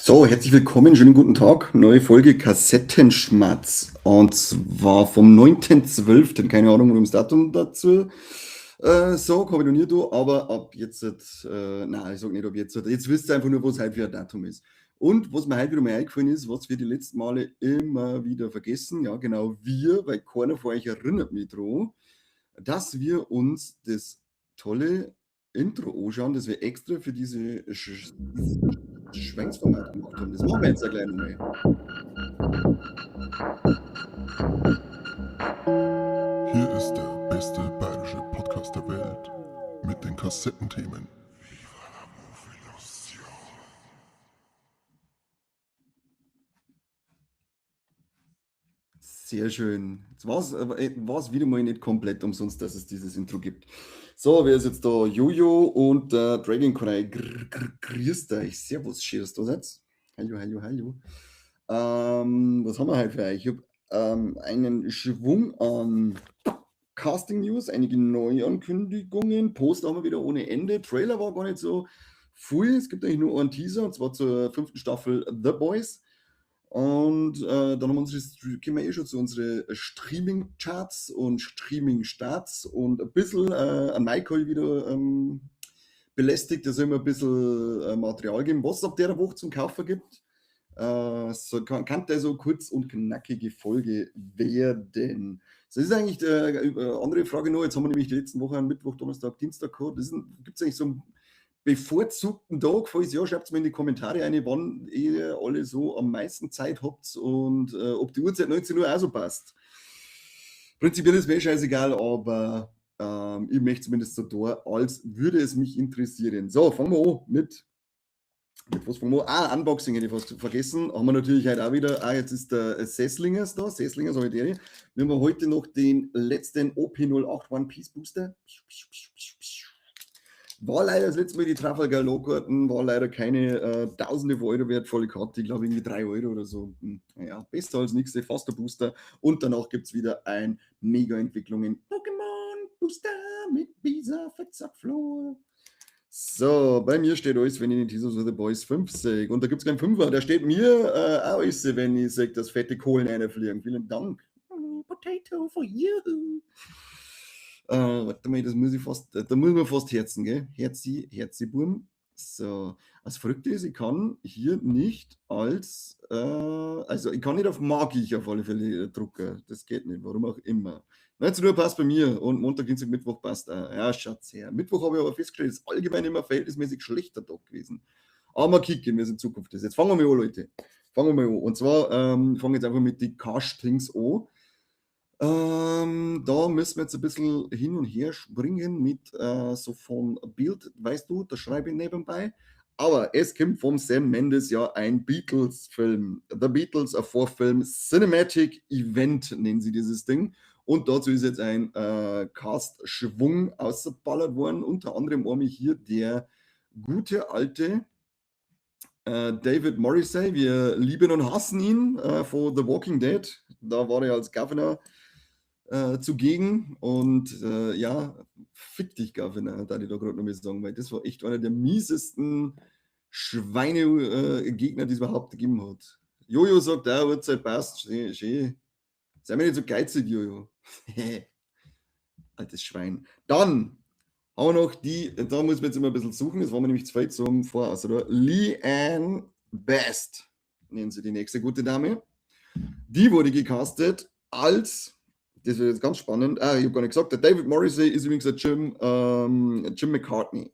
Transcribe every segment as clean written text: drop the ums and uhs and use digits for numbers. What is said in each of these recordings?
So, herzlich willkommen, schönen guten Tag. Neue Folge Kassettenschmatz. Und zwar vom 9.12. Keine Ahnung, warum das Datum dazu sag, habe ich noch nie da, aber ab jetzt, nein, ich sag nicht ab jetzt. Jetzt wisst ihr einfach nur, was heute für ein Datum ist. Und was mir heute wieder mal eingefallen ist, was wir die letzten Male immer wieder vergessen, ja genau wir, weil keiner von euch erinnert mich dran, dass wir uns das tolle Intro anschauen, das wir extra für diese Schweinsformat gemacht haben. Das machen wir jetzt ja gleich nochmal. Hier ist der beste bayerische Podcast der Welt mit den Kassettenthemen. Sehr schön. Jetzt war's wieder mal nicht komplett umsonst, dass es dieses Intro gibt. So, wer ist jetzt da? Jojo und der Dragon Cry. Grüßt euch. Servus, schön, dass du da seid. Hallo, hallo, hallo. Was haben wir heute für euch? Ich hab einen Schwung an Casting News, einige Neuankündigungen. Poster haben wir wieder ohne Ende. Trailer war gar nicht so viel. Es gibt eigentlich nur einen Teaser, und zwar zur 5. Staffel The Boys. Und dann haben wir unsere kommen wir eh schon zu unseren Streaming-Charts und Streaming-Starts und ein bisschen an Mike habe ich wieder belästigt, da soll mir ein bisschen Material geben, was es ab der Woche zum Kaufen gibt. So kann der so kurz und knackige Folge werden. Das ist eigentlich die andere Frage noch. Jetzt haben wir nämlich die letzten Wochen an Mittwoch, Donnerstag, Dienstag gehabt. Gibt's eigentlich so einen bevorzugten Tag? Falls ja, schreibt's mir in die Kommentare rein, wann ihr alle so am meisten Zeit habt und ob die Uhrzeit 19 Uhr auch so passt. Prinzipiell ist mir eh scheißegal, aber ich möchte zumindest so tun, als würde es mich interessieren. So, fangen wir an mit was fangen wir an? Ah, Unboxing hätte ich fast vergessen. Haben wir natürlich heute auch wieder. Ah, jetzt ist der Sesslingers da. Sesslingers habe ich die. Wir haben heute noch den letzten OP08 One Piece Booster. War leider das letzte Mal die Trafalgar Law-Karten, war leider keine Tausende von Euro wertvolle Karte, ich glaube irgendwie 3 Euro oder so. Naja, besser als nichts, fast der Booster. Und danach gibt's wieder ein Mega-Entwicklungen Pokémon Booster mit Bisa Fettsackflor. So, bei mir steht alles, wenn ich den Teaser of the Boys 5 sehe. Und da gibt's keinen 5er, der steht mir auch alles, wenn ich sehe, dass fette Kohlen reinfliegen. Vielen Dank. Potato for you. Warte mal, das muss ich fast, da muss man fast herzen, gell? Herzi, Herzi, Burm. So, das Verrückte ist, ich kann hier nicht als also ich kann nicht auf mag ich auf alle Fälle drucken. Das geht nicht, warum auch immer. 19 Uhr passt bei mir und Montag, Dienstag, Mittwoch passt auch. Ja, schaut's her. Mittwoch habe ich aber festgestellt, ist allgemein immer verhältnismäßig schlechter Tag gewesen. Aber mal kicken, wie es in Zukunft ist. Jetzt fangen wir mal an, Leute. Fangen wir mal an. Und zwar fangen wir jetzt einfach mit den Castings an. Da müssen wir jetzt ein bisschen hin und her springen mit so von Bild, weißt du, das schreibe ich nebenbei. Aber es kommt vom Sam Mendes ja ein Beatles-Film. The Beatles, a Four-Film Cinematic Event nennen sie dieses Ding. Und dazu ist jetzt ein Cast-Schwung ausgeballert worden. Unter anderem auch mich hier der gute alte David Morrissey. Wir lieben und hassen ihn von The Walking Dead. Da war er als Governor zugegen und ja, fick dich, Governor, da ich da grad noch mal sagen, weil das war echt einer der miesesten Schweine- Gegner, die es überhaupt gegeben hat. Jojo sagt, ja, Uhrzeit passt, schön, schön. Sei mir nicht so geizig, Jojo. Altes Schwein. Dann haben wir noch die, da muss man jetzt immer ein bisschen suchen, das war mir nämlich zu viel zum Voraus, oder? Leanne Best nennen sie die nächste gute Dame. Die wurde gecastet als, das wird jetzt ganz spannend, ich hab gar nicht gesagt, der David Morrissey ist übrigens der Jim McCartney.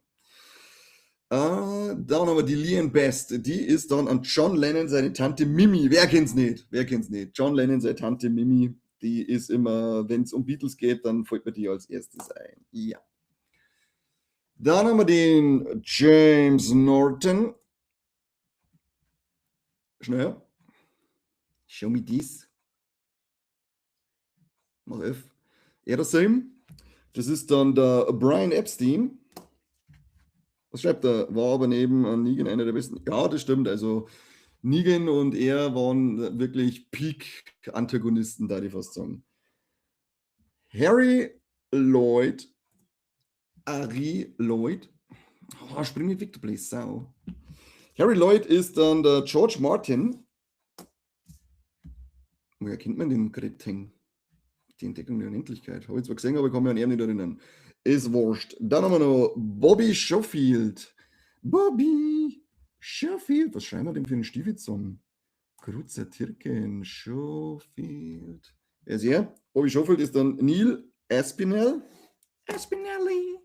Dann haben wir die Leanne Best, die ist dann an John Lennon seine Tante Mimi. Wer kennt's nicht? Wer kennt's nicht? John Lennon seine Tante Mimi, die ist immer, wenn's um Beatles geht, dann fällt mir die als erstes ein. Ja. Dann haben wir den James Norton. Schnell. Show me this. Mach F. Er das same. Das ist dann der Brian Epstein. Was schreibt er? War aber neben Negan einer der besten. Ja, das stimmt. Also Negan und er waren wirklich Peak-Antagonisten, da ich fast sagen. Harry Lloyd. Ari Lloyd. Oh, spring nicht weg, du blöde Sau. Harry Lloyd ist dann der George Martin. Woher kennt man den Kretin? Die Entdeckung der Unendlichkeit. Habe ich zwar gesehen, aber ich kann mich an ihn nicht erinnern. Ist wurscht. Dann haben wir noch Bobby Schofield. Bobby Schofield. Was schreiben wir denn für einen Stiefel zusammen? Kruzzer Tirken. Schofield. Wer ist er? Bobby Schofield ist dann Neil Aspinall. Aspinalli.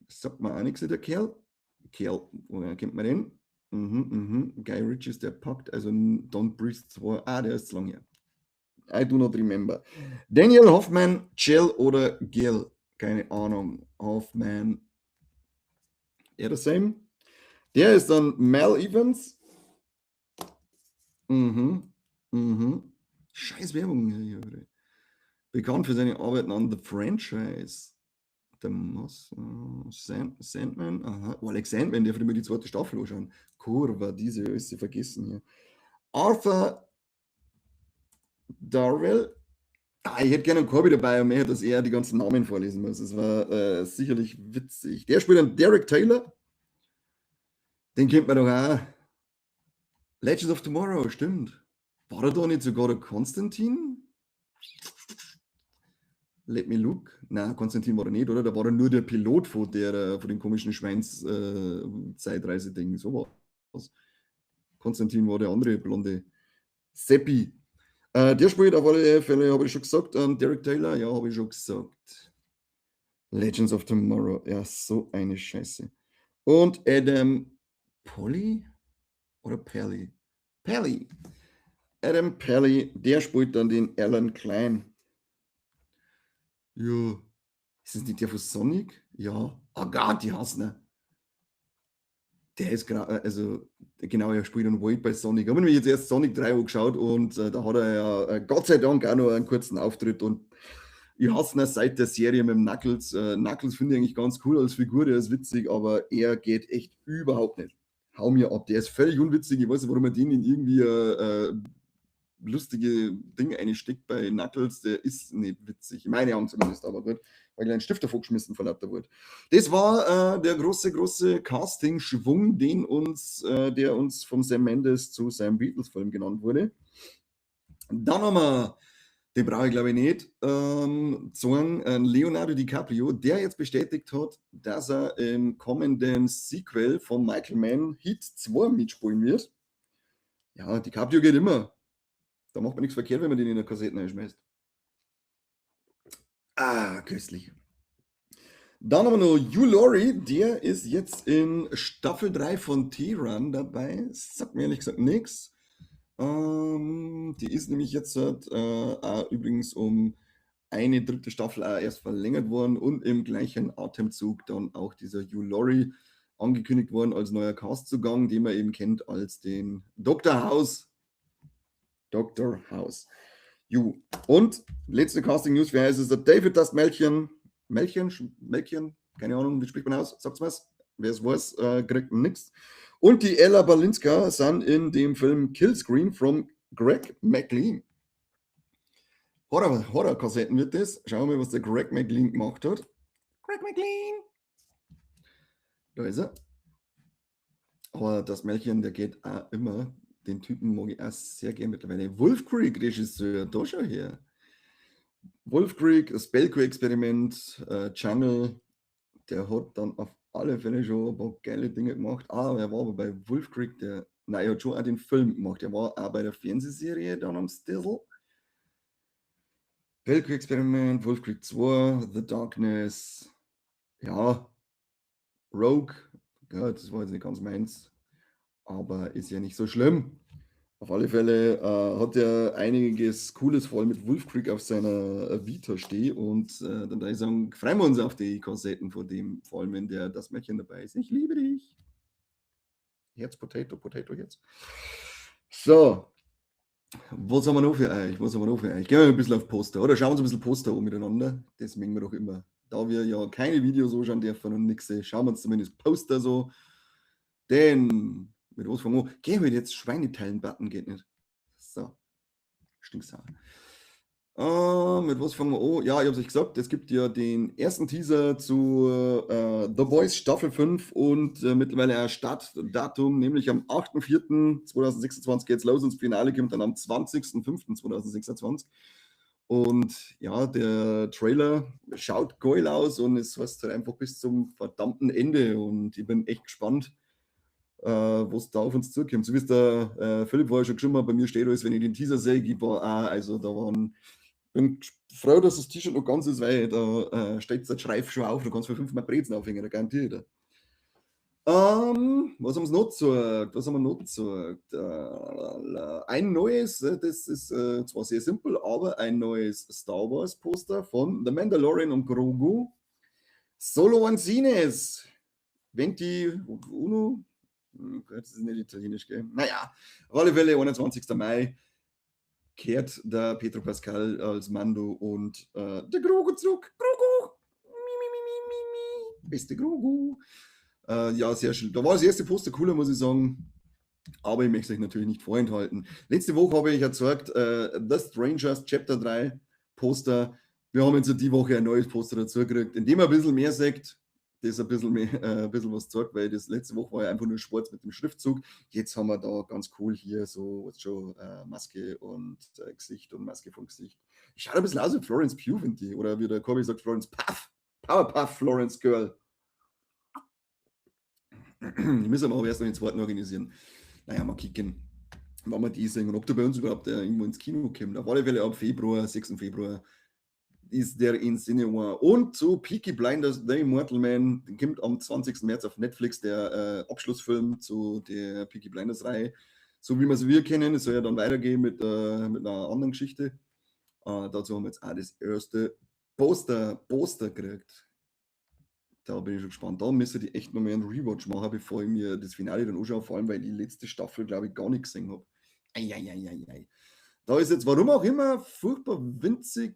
Sagt mir auch nichts, der Kerl. Kerl, woher kennt man den? Guy Ritchie ist der packt, also Don't Breathe 2. Ah, der ist zu lang her. I do not remember. Daniel Hoffman, Jill oder Gil? Keine Ahnung. Hoffman. Er the same. Der ist dann Mal Evans. Scheiß Werbung hier. Bekannt für seine Arbeiten an The Franchise. The Moss, Sandman, aha. Oh, Alex Sandman, der immer die zweite Staffel anschauen. Kurva, diese ist sie vergessen hier. Arthur Darvill. Ah, ich hätte gerne einen Corby dabei und mehr, dass er die ganzen Namen vorlesen muss. Das war sicherlich witzig. Der spielt dann Derek Taylor. Den kennt man doch auch. Legends of Tomorrow, stimmt. War er da nicht sogar der Konstantin? Let me look. Nein, Konstantin war er nicht, oder? Da war er nur der Pilot von dem komischen Schweins-Zeitreise-Ding. So war es. Konstantin war der andere blonde Seppi. Der spielt auf alle Fälle, habe ich schon gesagt. Derek Taylor, ja, habe ich schon gesagt. Legends of Tomorrow, ja, so eine Scheiße. Und Adam Polly oder Pelly? Pelly. Adam Pally, der spielt dann den Alan Klein. Ja. Ist das nicht der von Sonic? Ja. Oh Gott, die hassen ihn. Der ist gerade, also genau, er spielt dann Wade bei Sonic. Ich habe nämlich jetzt erst Sonic 3 angeschaut und da hat er ja Gott sei Dank auch noch einen kurzen Auftritt und ich hasse ihn seit der Serie mit dem Knuckles. Knuckles finde ich eigentlich ganz cool als Figur, der ist witzig, aber er geht echt überhaupt nicht. Hau mir ab, der ist völlig unwitzig. Ich weiß nicht, warum er den in irgendwie lustige Dinge einsteckt bei Knuckles. Der ist nicht witzig. In meinen Augen zumindest, aber gut. Weil ich einen Stift davor geschmissen vor lauter Wut. Das war der große, große Casting-Schwung, der uns vom Sam Mendes zu seinem Beatles-Film genannt wurde. Dann haben wir, den brauche ich glaube ich nicht, sagen, Leonardo DiCaprio, der jetzt bestätigt hat, dass er im kommenden Sequel von Michael Mann Heat 2 mitspielen wird. Ja, DiCaprio geht immer. Da macht man nichts verkehrt, wenn man den in der Kassette reinschmeißt. Ah, köstlich. Dann haben wir noch Hugh Laurie, der ist jetzt in Staffel 3 von Tehran dabei. Sagt mir ehrlich gesagt nichts. Die ist nämlich jetzt übrigens um eine dritte Staffel auch erst verlängert worden und im gleichen Atemzug dann auch dieser Hugh Laurie angekündigt worden als neuer Castzugang, den man eben kennt als den Dr. House. Dr. House. Ju. Und letzte Casting News, wer heißt es? Der David Dastmalchian. Melchian? Melchian? Keine Ahnung, wie spricht man aus? Sagt's was? Wer es weiß, kriegt nichts. Und die Ella Balinska sind in dem Film Killscreen from Greg McLean. Horror-Kassetten wird das. Schauen wir mal, was der Greg McLean gemacht hat. Greg McLean! Da ist er. Aber Dastmalchian, der geht auch immer. Den Typen mag ich auch sehr gerne mittlerweile. Wolf Creek Regisseur, da schau her. Wolf Creek, das Belko-Experiment, Jungle, der hat dann auf alle Fälle schon ein paar geile Dinge gemacht. Ah, er war aber bei Wolf Creek, der, nein, er hat schon auch den Film gemacht. Er war auch bei der Fernsehserie dann am Stissel. Belko-Experiment, Wolf Creek 2, The Darkness, ja, Rogue, ja, das war jetzt nicht ganz meins, aber ist ja nicht so schlimm. Auf alle Fälle hat er einiges Cooles, vor allem mit Wolf Creek auf seiner Vita stehen und dann da ich sagen, freuen wir uns auf die Kassetten von dem, vor allem wenn der Dastmalchian dabei ist. Ich liebe dich. Herz, Potato, Potato, Herz. So, was haben wir noch für euch? Was haben wir noch für euch? Gehen wir ein bisschen auf Poster, oder? Schauen wir uns ein bisschen Poster an miteinander. Das mögen wir doch immer. Da wir ja keine Videos anschauen dürfen und nichts, schauen wir uns zumindest Poster so. Denn, mit was fangen wir an? Geh halt jetzt Schweineteilen-Button geht nicht. So. Stinksauer. Mit was fangen wir an? Ja, ich hab's euch gesagt, es gibt ja den ersten Teaser zu The Boys Staffel 5 und mittlerweile ein Startdatum, nämlich am 8.4.2026 geht's los und das Finale kommt dann am 20.05.2026. Und ja, der Trailer schaut geil aus und es heißt halt einfach bis zum verdammten Ende und ich bin echt gespannt, was da auf uns zukommt. So wie es der Philipp vorher schon geschrieben hat, bei mir steht alles, wenn ich den Teaser sehe, ich war auch, also da waren, bin froh, dass das T-Shirt noch ganz ist, weil da steht der Schreif schon auf, du kannst für 5-mal Brezen aufhängen, da garantiere ich dir. Was haben sie noch gezeigt? Was haben wir noch gezeigt? Ein neues, das ist zwar sehr simpel, aber ein neues Star Wars Poster von The Mandalorian und Grogu. Solo Cines. Venti Uno. Gott, das ist nicht italienisch, gell? Naja, auf alle Fälle, 21. Mai kehrt der Pedro Pascal als Mando und der Grogu zurück. Grogu! Mi, mi, mi, mi, mi, mi. Beste Grogu. Ja, sehr schön. Da war das erste Poster cooler, muss ich sagen. Aber ich möchte es euch natürlich nicht vorenthalten. Letzte Woche habe ich ja gezeigt, The Strangers Chapter 3 Poster. Wir haben jetzt die Woche ein neues Poster dazu gekriegt, in dem er ein bisschen mehr sagt, das ein bisschen mehr, ein bisschen was zeigt, weil das letzte Woche war ja einfach nur schwarz mit dem Schriftzug. Jetzt haben wir da ganz cool hier so, jetzt schon Maske und Gesicht und Maske vom Gesicht. Ich schaue ein bisschen aus wie Florence Pugh, finde ich. Oder wie der Corby sagt, Florence Puff. Powerpuff Florence Girl. Ich muss aber auch erst noch den zweiten organisieren. Naja, mal kicken, wann wir die sehen und ob der bei uns überhaupt irgendwo ins Kino kommt. Auf alle Fälle ab Februar, 6. Februar, ist der in Cinema. Und zu Peaky Blinders, The Immortal Man, kommt am 20. März auf Netflix, der Abschlussfilm zu der Peaky Blinders Reihe. So wie wir es wir kennen, es soll ja dann weitergehen mit einer anderen Geschichte. Dazu haben wir jetzt auch das erste Poster gekriegt. Da bin ich schon gespannt. Da müsste ich echt noch mehr einen Rewatch machen, bevor ich mir das Finale dann anschaue, vor allem, weil ich die letzte Staffel, glaube ich, gar nicht gesehen hab. Eieieiei. Da ist jetzt, warum auch immer, furchtbar winzig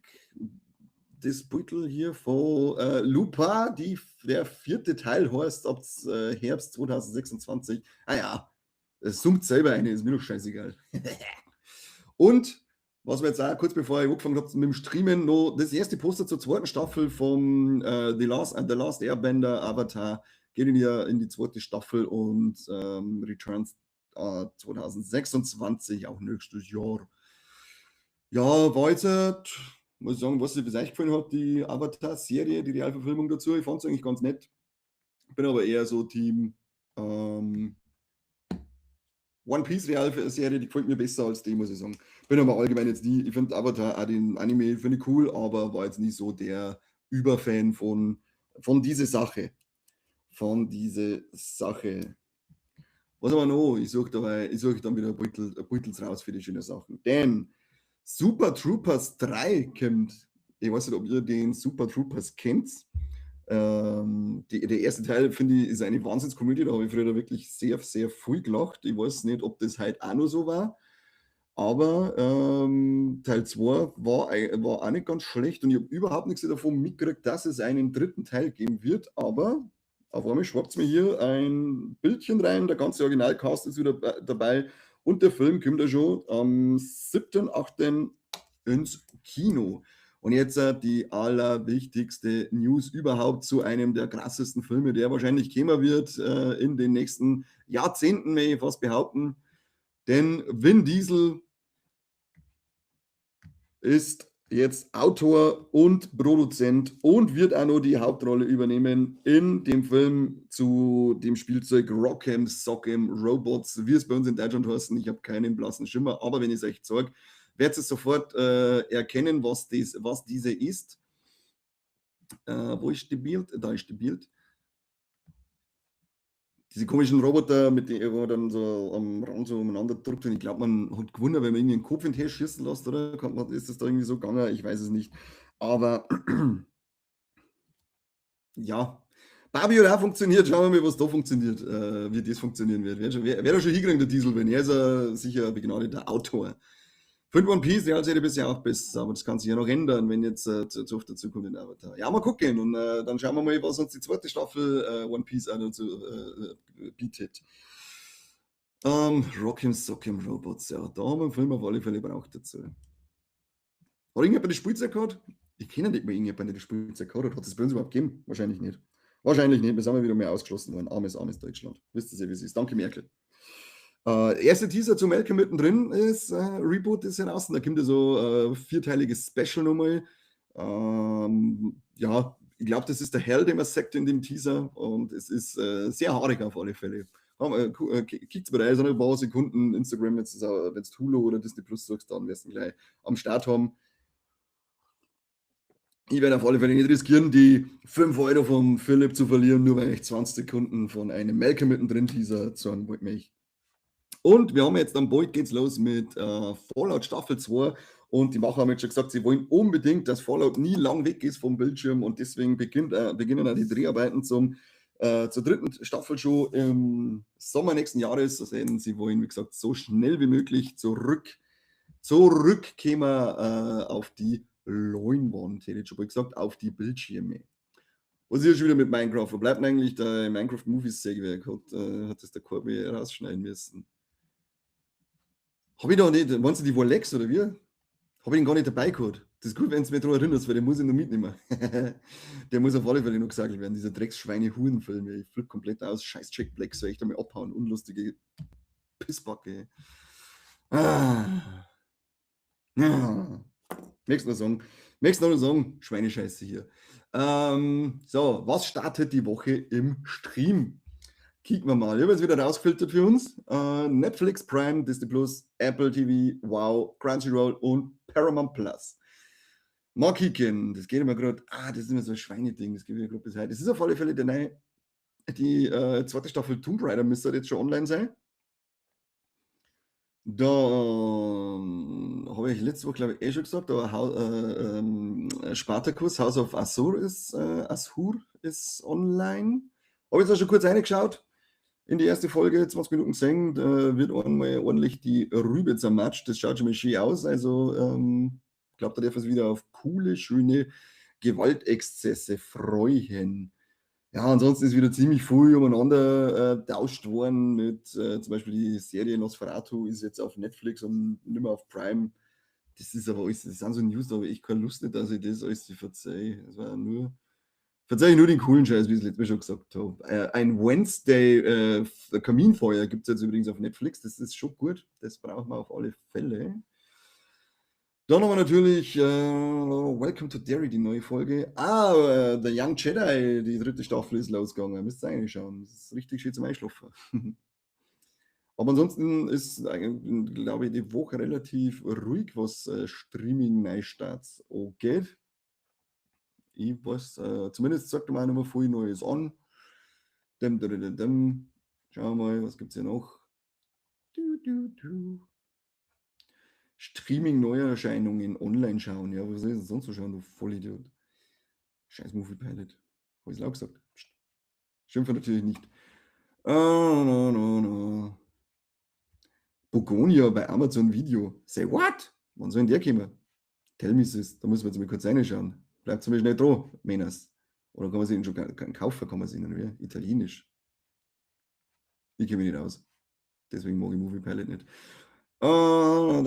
das Beutel hier von Lupin, der vierte Teil heißt ab Herbst 2026. Ah ja, es summt selber eine, ist mir doch scheißegal. Und was wir jetzt auch kurz bevor ich angefangen hab mit dem Streamen, noch das erste Poster zur zweiten Staffel vom The Last Airbender Avatar geht in die zweite Staffel und Returns 2026, auch nächstes Jahr. Ja, war jetzt, muss ich sagen, was ich bis euch gefallen hat, die Avatar-Serie, die Realverfilmung dazu. Ich fand's eigentlich ganz nett. Bin aber eher so Team One Piece Realserie, die gefällt mir besser als die, muss ich sagen. Bin aber allgemein jetzt nie, ich find Avatar, auch den Anime, finde ich cool, aber war jetzt nie so der Überfan von dieser Sache. Von dieser Sache. Was haben wir noch? Ich suche dabei, ich suche dann wieder Beutels raus für die schönen Sachen. Denn Super Troopers 3 kommt. Ich weiß nicht, ob ihr den Super Troopers kennt. Der erste Teil, finde ich, ist eine Wahnsinnskomödie. Da habe ich früher wirklich sehr, sehr viel gelacht. Ich weiß nicht, ob das heute auch noch so war. Aber Teil 2 war auch nicht ganz schlecht und ich habe überhaupt nichts davon mitgekriegt, dass es einen dritten Teil geben wird. Aber auf einmal schwappt mir hier ein Bildchen rein. Der ganze Originalcast ist wieder dabei und der Film kommt ja schon am 7.8 ins Kino. Und jetzt die allerwichtigste News überhaupt zu einem der krassesten Filme, der wahrscheinlich kommen wird in den nächsten Jahrzehnten, möchte ich fast behaupten. Denn Vin Diesel ist jetzt Autor und Produzent und wird auch noch die Hauptrolle übernehmen in dem Film zu dem Spielzeug Rock'em Sock'em Robots, wie es bei uns in Deutschland heißt. Ich habe keinen blassen Schimmer, aber wenn ich es euch zeig, werdet ihr sofort erkennen, was diese ist. Wo ist die Bild? Da ist die Bild. Diese komischen Roboter, mit denen wo man dann so am Rand so umeinander drückt. Und ich glaub, man hat gewonnen, wenn man irgendwie einen Kopf in den Tisch schießen lässt, oder? Ist das da irgendwie so gegangen? Ich weiß es nicht. Aber ja, Barbie hat auch funktioniert. Schauen wir mal, was da funktioniert, wie das funktionieren wird. Wer da schon hinkriegen, der Diesel, wenn er ist ja sicher ein begnadeter Autor. Für One Piece, der Serie bisher auch besser, aber das kann sich ja noch ändern, wenn jetzt zu oft dazu kommt in Avatar. Ja, mal gucken und dann schauen wir mal, was uns die zweite Staffel One Piece auch dazu bietet. Rock'em Sock'em Robots, ja, da haben wir einen Film auf alle Fälle braucht dazu. Hat irgendjemand das Spielzeug gehabt? Ich kenne nicht mehr irgendjemanden, der das Spielzeug gehabt hat. Hat es bei uns überhaupt gegeben? Wahrscheinlich nicht. Wahrscheinlich nicht. Wir sind wieder mehr ausgeschlossen worden. Armes, armes Deutschland. Wisst ihr ja, wie es ist. Danke, Merkel. Erster Teaser zu Malcolm mittendrin ist Reboot ist heraus. Da kommt ja so vierteiliges Special nochmal. Ja, ich glaube, das ist der Hal, den man sagt in dem Teaser. Und es ist sehr haarig auf alle Fälle. Kickt's bei so ein paar Sekunden Instagram, wenn du Hulu oder Disney Plus suchst, dann wirst du gleich am Start haben. Ich werde auf alle Fälle nicht riskieren, die 5 Euro vom Philipp zu verlieren, nur weil ich 20 Sekunden von einem Malcolm mittendrin Teaser zeigen wollte mich. Und wir haben jetzt dann bald geht's los mit Fallout Staffel 2 und die Macher haben jetzt schon gesagt, sie wollen unbedingt, dass Fallout nie lang weg ist vom Bildschirm und deswegen beginnen auch die Dreharbeiten zur dritten Staffel schon im Sommer nächsten Jahres. Also sie wollen, wie gesagt, so schnell wie möglich zurückkommen auf die Leinwand, hätte ich schon mal gesagt, auf die Bildschirme. Was ist ja schon wieder mit Minecraft? Wo bleibt denn eigentlich der Minecraft Movies Sägewerk? Hat das der Corby rausschneiden müssen? Hab ich da nicht, meinst du die Wolex oder wie? Hab ich ihn gar nicht dabei gehabt. Das ist gut, wenn du mich daran erinnerst, weil den muss ich noch mitnehmen. Der muss auf alle Fälle noch gesagt werden, dieser Drecksschweine-Hurenfilm. Ich flipp komplett aus. Scheiß Jack Black, soll ich da mal abhauen. Unlustige Pissbacke. Ah. Ja. Nächster Song. Nächster Song. Schweinescheiße hier. So, was startet die Woche im Stream? Kicken wir mal. Ich habe jetzt wieder rausgefiltert für uns. Netflix, Prime, Disney Plus, Apple TV, Wow, Crunchyroll und Paramount Plus. Mal kicken. Das geht immer grad. Ah, das ist immer so ein Schweineding. Das geht wieder grad bis heute. Das ist auf alle Fälle der neue, die zweite Staffel Tomb Raider müsste jetzt schon online sein. Dann habe ich letzte Woche, glaube ich, eh schon gesagt, aber Spartacus, House of Ashur ist online. Habe jetzt auch schon kurz reingeschaut in die erste Folge, 20 Minuten gesehen, da wird einmal ordentlich die Rübe zermatscht. Das schaut schon mal schön aus. Also, ich glaube, da darf man sich wieder auf coole, schöne Gewaltexzesse freuen. Ja, ansonsten ist wieder ziemlich viel umeinander tauscht worden mit zum Beispiel die Serie Nosferatu ist jetzt auf Netflix und nicht mehr auf Prime. Das ist aber alles, das sind so News, da habe ich echt keine Lust nicht, dass ich das alles verzeihe. Das war nur, verzeihe ich nur den coolen Scheiß, wie ich es letztes Mal schon gesagt habe. Ein Wednesday Kaminfeuer gibt es jetzt übrigens auf Netflix. Das ist schon gut. Das brauchen wir auf alle Fälle. Dann haben wir natürlich Welcome to Derry, die neue Folge. Ah, The Young Jedi, die dritte Staffel ist losgegangen. Müsst ihr eigentlich schauen. Das ist richtig schön zum Einschlafen. Aber ansonsten ist, glaube ich, die Woche relativ ruhig, was Streaming-Neustarts angeht. Ich weiß, zumindest sagt man auch noch mal viel Neues an. Dim, dim, dim, dim. Schauen wir mal, was gibt's hier noch? Du, du, du. Streaming-Neuerscheinungen online schauen. Ja, was soll ich denn sonst so schauen, du Vollidiot? Scheiß Movie Pilot. Hab ich's laut gesagt? Psst. Schimpfe natürlich nicht. Oh, no, no, no. Bugonia bei Amazon Video. Say what? Wann soll denn der kommen? Tell me sis. Da müssen wir jetzt mal kurz reinschauen. Bleibt zum Beispiel nicht dran, Männers. Oder kann man sich ihn schon kaufen, kann man sich ihn, wie? Italienisch. Ich kenne mich nicht aus. Deswegen mag ich Movie Pilot nicht. Ah,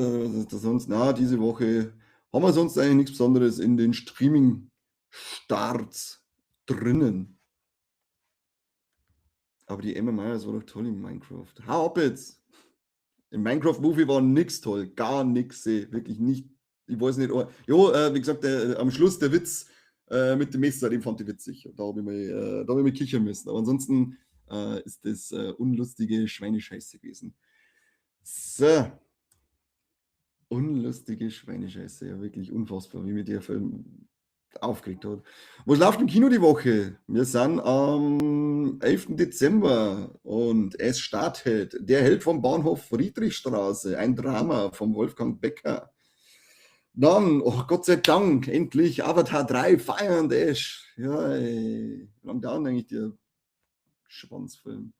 sonst, na, diese Woche haben wir sonst eigentlich nichts Besonderes in den Streaming-Starts drinnen. Aber die Emma Myers war doch toll in Minecraft. Hau ab jetzt! Im Minecraft-Movie war nix toll, gar nix, wirklich nicht. Ich weiß nicht, oh, jo, wie gesagt, am Schluss der Witz mit dem Messer, den fand ich witzig. Da habe ich mich kichern müssen. Aber ansonsten ist das unlustige Schweinescheiße gewesen. So. Unlustige Schweinescheiße, ja, wirklich unfassbar, wie mir der Film aufgeregt hat. Was läuft im Kino die Woche? Wir sind am 11. Dezember und es startet Der Held vom Bahnhof Friedrichstraße, ein Drama von Wolfgang Becker. Dann, oh Gott sei Dank, endlich Avatar 3, Fire and Ash. Ja, ey, wie lange dauert eigentlich der Schwanzfilm?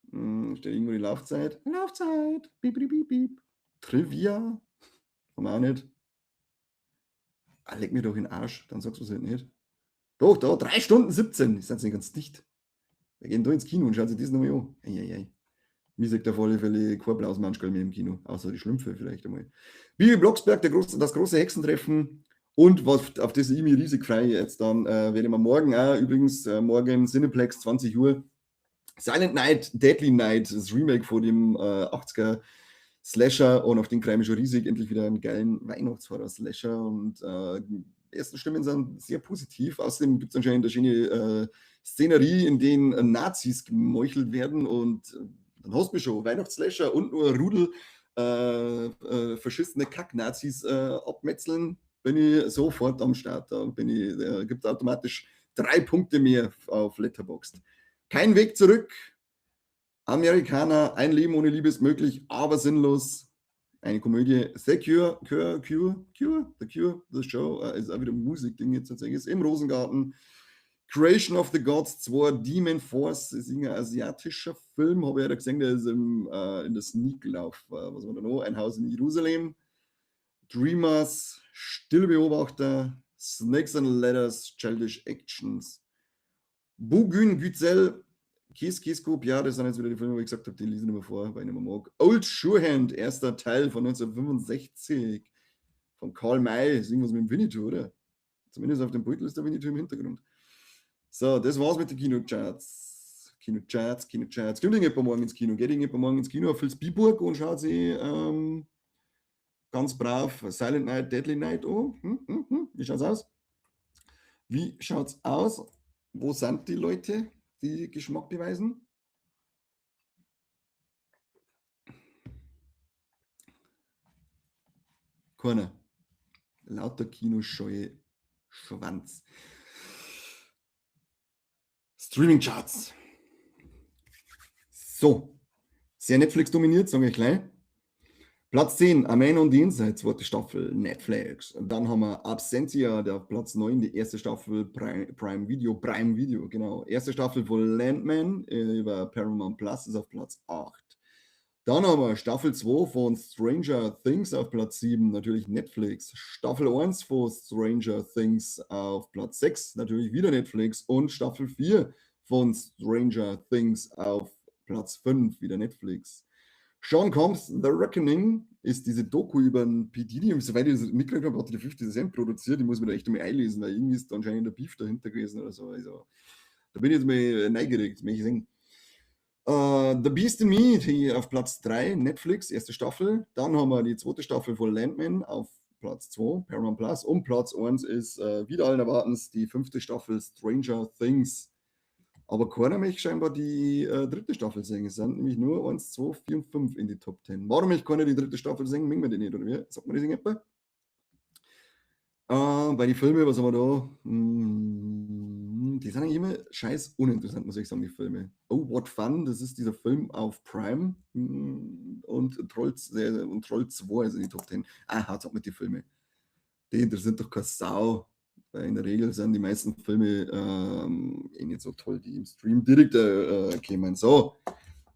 Steht irgendwo die Laufzeit? Laufzeit! Piep, piep, piep, piep. Trivia? Haben wir auch nicht. Ah, leck mir doch in den Arsch, dann sagst du's halt nicht. Doch, da, 3 Stunden 17. Ist jetzt nicht ganz dicht. Wir gehen da ins Kino und schauen sich das nochmal an. Ei, ei, ei. Mir sagt auf alle Fälle kein blaues Manschgall mehr im Kino, außer die Schlümpfe vielleicht einmal. Bibi Blocksberg, das große Hexentreffen und was, auf das ich mich riesig freue jetzt dann, werde ich mir morgen auch, übrigens, morgen Cineplex 20 Uhr, Silent Night, Deadly Night, das Remake von dem 80er Slasher, und auf den freue ich mich schon riesig, endlich wieder einen geilen Weihnachtshorror-Slasher und die ersten Stimmen sind sehr positiv. Außerdem gibt es anscheinend eine schöne Szenerie, in denen Nazis gemeuchelt werden, und dann hast du mich schon. Weihnachtsslasher und nur Rudel verschissene Kack-Nazis abmetzeln, bin ich sofort am Start. Da bin ich, gibt es automatisch 3 Punkte mehr auf Letterboxd. Kein Weg zurück. Amerikaner, ein Leben ohne Liebe ist möglich, aber sinnlos. Eine Komödie. The Cure, Cure, Cure, Cure, The Cure, The Show, ist auch wieder ein Musikding jetzt tatsächlich. Ist im Rosengarten. Creation of the Gods 2, Demon Force, ist ein asiatischer Film, habe ich ja gesehen, der ist in der Sneak gelaufen. Was haben wir da noch? Ein Haus in Jerusalem. Dreamers, Stille Beobachter, Snakes and Ladders, Childish Actions. Bugün Güzel, Kiss Kiss ja, das sind jetzt wieder die Filme, wo ich gesagt habe, die lese ich nicht mehr vor, weil ich nicht mehr mag. Old Surehand, erster Teil von 1965 von Karl May, ist irgendwas mit dem Winnetou, oder? Zumindest auf dem Beutel ist der Winnetou im Hintergrund. So, das war's mit den Kinocharts. Kinocharts, Kinocharts. Kommt irgendjemand morgen ins Kino? Geht irgendjemand morgen ins Kino auf Vilsbiburg und schaut sich ganz brav Silent Night, Deadly Night an? Wie schaut's aus? Wie schaut's aus? Wo sind die Leute, die Geschmack beweisen? Keiner. Lauter kinoscheue Schwanz. Streaming Charts. So. Sehr Netflix dominiert, sage ich gleich. Platz 10, A Man on the Inside, zweite Staffel, Netflix. Und dann haben wir Absentia, der auf Platz 9, die erste Staffel Prime Video, Prime Video, genau. Erste Staffel von Landman über Paramount Plus ist auf Platz 8. Dann haben wir Staffel 2 von Stranger Things auf Platz 7, natürlich Netflix. Staffel 1 von Stranger Things auf Platz 6, natürlich wieder Netflix. Und Staffel 4 von Stranger Things auf Platz 5, wieder Netflix. Sean Combs, The Reckoning ist diese Doku über den P. Diddy, und soweit ich das mitgekriegt habe, hat die 50 Cent produziert. Die muss man da echt einmal einlesen, weil irgendwie ist da anscheinend der Beef dahinter gewesen oder so. Also, da bin ich jetzt mal neugierig, das möchte ich sehen. The Beast in Me, die auf Platz 3, Netflix, erste Staffel. Dann haben wir die zweite Staffel von Landman auf Platz 2, Paramount Plus. Und Platz 1 ist wieder allen Erwartens die fünfte Staffel Stranger Things. Aber keiner möchte scheinbar die dritte Staffel sehen. Es sind nämlich nur 1, 2, 4 und 5 in die Top 10. Warum möchte keiner die dritte Staffel sehen? Mögen wir die nicht, oder wie? Sagt man das irgendetwa? Bei den Filmen, was haben wir da? Die sind eigentlich immer scheiß uninteressant, muss ich sagen, die Filme. Oh, What Fun, das ist dieser Film auf Prime. Und Troll 2 ist in die Top 10. Ah, haut's ab mit die Filme. Die interessiert doch keine Sau. Weil in der Regel sind die meisten Filme eh nicht so toll, die im Stream direkt kommen. So,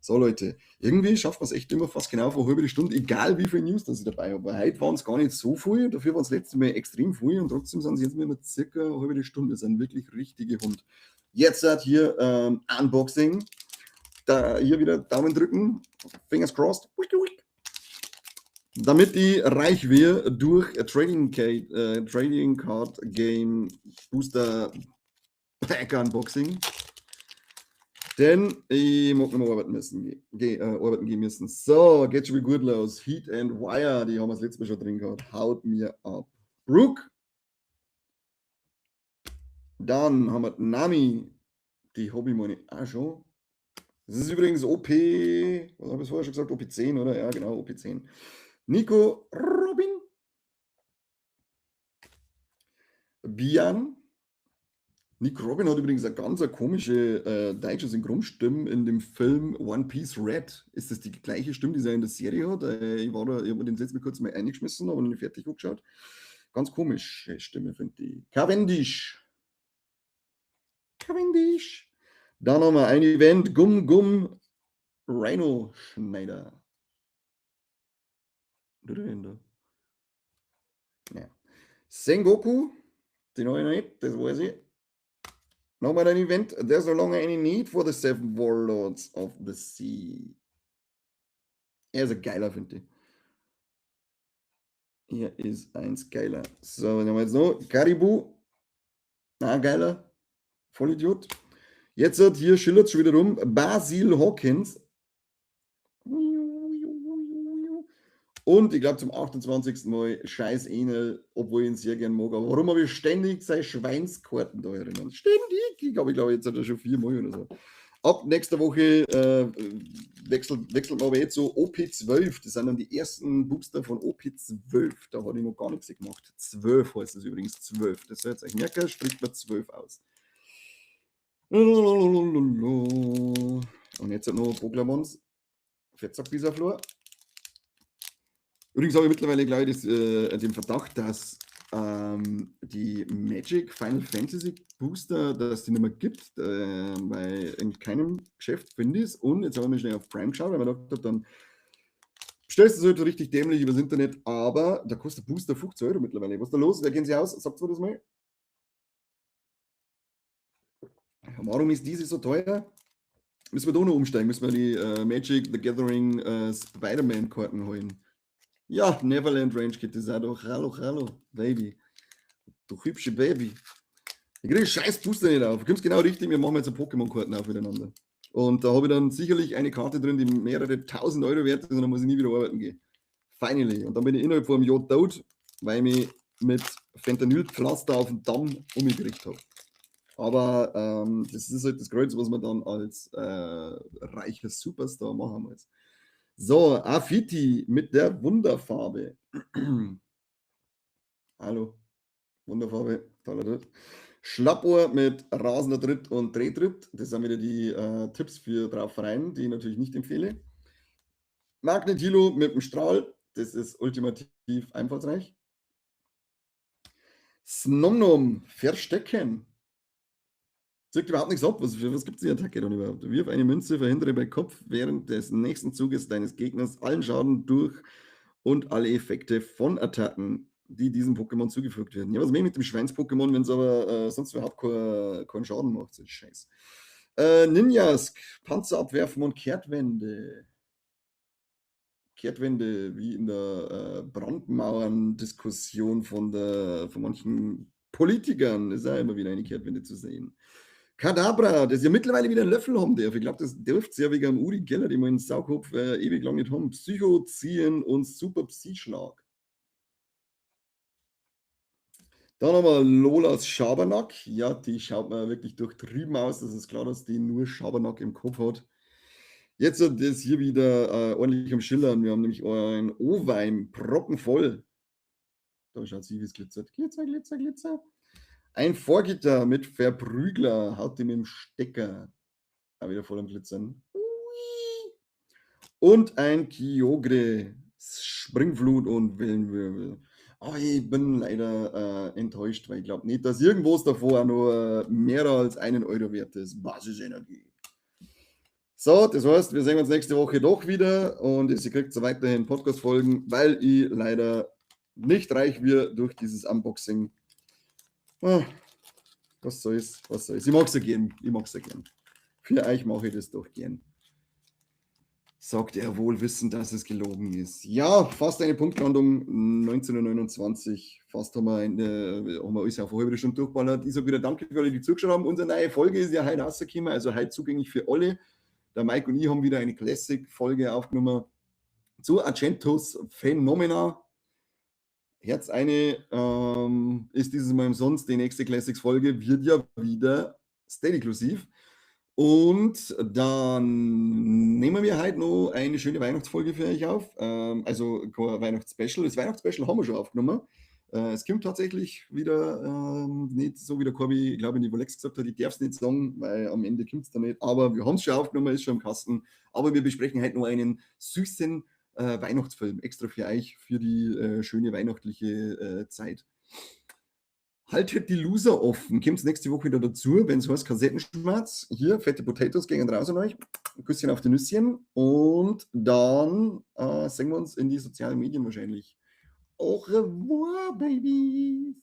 so Leute, irgendwie schafft man es echt immer fast genau vor halbe Stunde, egal wie viele News das ich dabei habe. Weil heute waren es gar nicht so viel, dafür waren es letztes Mal extrem viel und trotzdem sind es jetzt immer circa eine halbe Stunde. Das sind wirklich richtige Hund. Jetzt hat hier Unboxing. Da hier wieder Daumen drücken, Fingers crossed. Damit ich reich werde durch Trading Card Game Booster Pack Unboxing. Denn ich mag nicht mehr arbeiten müssen, arbeiten gehen müssen. So, geht schon wieder gut los. Heat and Wire, die haben wir das letzte Mal schon drin gehabt. Haut mir ab. Brooke. Dann haben wir Nami. Die habe ich meine auch schon. Das ist übrigens OP, was habe ich vorher schon gesagt? OP10, oder? Ja, genau, OP10. Nico Robin. Bian. Nico Robin hat übrigens eine ganz komische deutsche Synchronstimme in dem Film One Piece Red. Ist das die gleiche Stimme, die sie in der Serie hat? Ich habe mir den jetzt mal kurz mal eingeschmissen, aber noch nicht fertig angeschaut. Ganz komische Stimme, finde ich. Cavendish. Cavendish. Dann haben wir ein Event. Gum Gum Rhino Schneider. Ja. Sengoku, den habe ich noch nicht, das weiß ich. Nochmal ein Event. There's no longer any need for the Seven Warlords of the Sea. Er ist ein geiler, finde ich. Er ist eins geiler. So, was haben wir jetzt noch? Caribou. Na, geiler. Vollidiot. Jetzt hat hier schillert schon wieder rum. Basil Hawkins. Und ich glaube zum 28. Mal scheiß Enel, obwohl ich ihn sehr gern mag. Aber warum habe ich ständig seine Schweinskarten da erinnern? Ständig! Ich glaube, jetzt hat er schon 4 Mal oder so. Ab nächster Woche wechselt man aber jetzt zu OP12. Das sind dann die ersten Booster von OP12. Da habe ich noch gar nichts gemacht. 12 heißt es übrigens, 12. Das soll jetzt euch merken, spricht man 12 aus. Und jetzt noch Poklamons. Fettsack Bisaflor. Übrigens habe ich mittlerweile, glaube ich, den Verdacht, dass die Magic Final Fantasy Booster, dass die nicht mehr gibt, weil in keinem Geschäft finde ich es. Und jetzt haben wir schnell auf Prime geschaut, weil man gedacht hat, dann bestellst du es halt richtig dämlich übers Internet, aber da kostet Booster 50 Euro mittlerweile. Was ist da los? Wer kennt sich aus? Sagt mir das mal. Warum ist diese so teuer? Müssen wir da noch umsteigen? Müssen wir die Magic The Gathering Spider-Man-Karten holen? Ja, Neverland Range geht das auch doch. Hallo, hallo, Baby. Du hübsche Baby. Ich kriege scheiß Booster nicht auf. Du kommst genau richtig, wir machen jetzt Pokémon-Karten auf miteinander. Und da habe ich dann sicherlich eine Karte drin, die mehrere 1000 Euro wert ist und dann muss ich nie wieder arbeiten gehen. Finally. Und dann bin ich innerhalb von einem Jahr tot, weil ich mich mit Fentanylpflaster auf dem Damm umgekriegt habe. Aber das ist halt das Kreuz, was man dann als reicher Superstar machen muss. So, Afiti mit der Wunderfarbe. Hallo. Wunderfarbe, toller Tritt. Schlappohr mit rasender Tritt und Drehtritt. Das sind wieder die Tipps für drauf rein, die ich natürlich nicht empfehle. Magnetilo mit dem Strahl. Das ist ultimativ einfallsreich. Snomnom, verstecken. Zirkt überhaupt nichts ab. Was gibt es die Attacke dann überhaupt? Wirf eine Münze, verhindere bei Kopf während des nächsten Zuges deines Gegners allen Schaden durch und alle Effekte von Attacken, die diesem Pokémon zugefügt werden. Ja, was mehr mit dem Schweins-Pokémon, wenn es aber sonst überhaupt keinen Schaden macht? So ein Scheiß. Ninjask, Panzer abwerfen und Kehrtwende. Kehrtwende, wie in der Brandmauern-Diskussion von manchen Politikern, ist auch immer wieder eine Kehrtwende zu sehen. Kadabra, das ja mittlerweile wieder einen Löffel haben darf. Ich glaube, das dürfte ja wegen dem Uri Geller, den wir in Saukopf ewig lang nicht haben. Psycho ziehen und Super Psyschlag. Dann haben wir Lolas Schabernack. Ja, die schaut mir wirklich durchtrieben aus. Das ist klar, dass die nur Schabernack im Kopf hat. Jetzt ist das hier wieder ordentlich am Schillern. Wir haben nämlich einen Owein, proppenvoll. Da schaut sie, wie es glitzert. Glitzer, Glitzer, Glitzer. Ein Vorgitter mit Verprügler, haut ihm im Stecker. Auch wieder voll am Glitzern. Ui. Und ein Kyogre, Springflut und Wellenwirbel. Aber ich bin leider enttäuscht, weil ich glaube nicht, dass irgendwo davor auch noch mehr als 1 Euro wert ist. Basisenergie. So, das heißt, wir sehen uns nächste Woche doch wieder und ihr kriegt so weiterhin Podcast-Folgen, weil ich leider nicht reich wird durch dieses Unboxing. Ah, was soll's, was soll's. Ich mag's ja gern, ich mag's ja gern. Für euch mache ich das doch gern. Sagt er wohl wissend, dass es gelogen ist. Ja, fast eine Punktlandung, 19:29 Uhr. Fast haben wir alles auf eine halbe Stunde durchballert. Ich sage wieder danke für alle, die zugeschaut haben. Unsere neue Folge ist ja heute rausgekommen, also heute zugänglich für alle. Der Mike und ich haben wieder eine Classic-Folge aufgenommen zu Argentos Phenomena. Herz eine ist dieses Mal umsonst. Die nächste Classics-Folge wird ja wieder Steady-inklusiv. Und dann nehmen wir heute noch eine schöne Weihnachtsfolge für euch auf. Also kein Weihnachtsspecial. Das Weihnachtsspecial haben wir schon aufgenommen. Es kommt tatsächlich wieder nicht so, wie der Corby, ich glaube, in die Volex gesagt hat, ich darf es nicht sagen, weil am Ende kommt es da nicht. Aber wir haben es schon aufgenommen, ist schon im Kasten. Aber wir besprechen heute noch einen süßen Weihnachtsfilm, extra für euch, für die schöne weihnachtliche Zeit. Haltet die Loser offen. Kommt nächste Woche wieder dazu, wenn es heißt Kassettenschmerz. Hier, fette Potatoes gehen raus an euch. Ein Küsschen auf die Nüsschen. Und dann sehen wir uns in die sozialen Medien wahrscheinlich. Au revoir, Babys.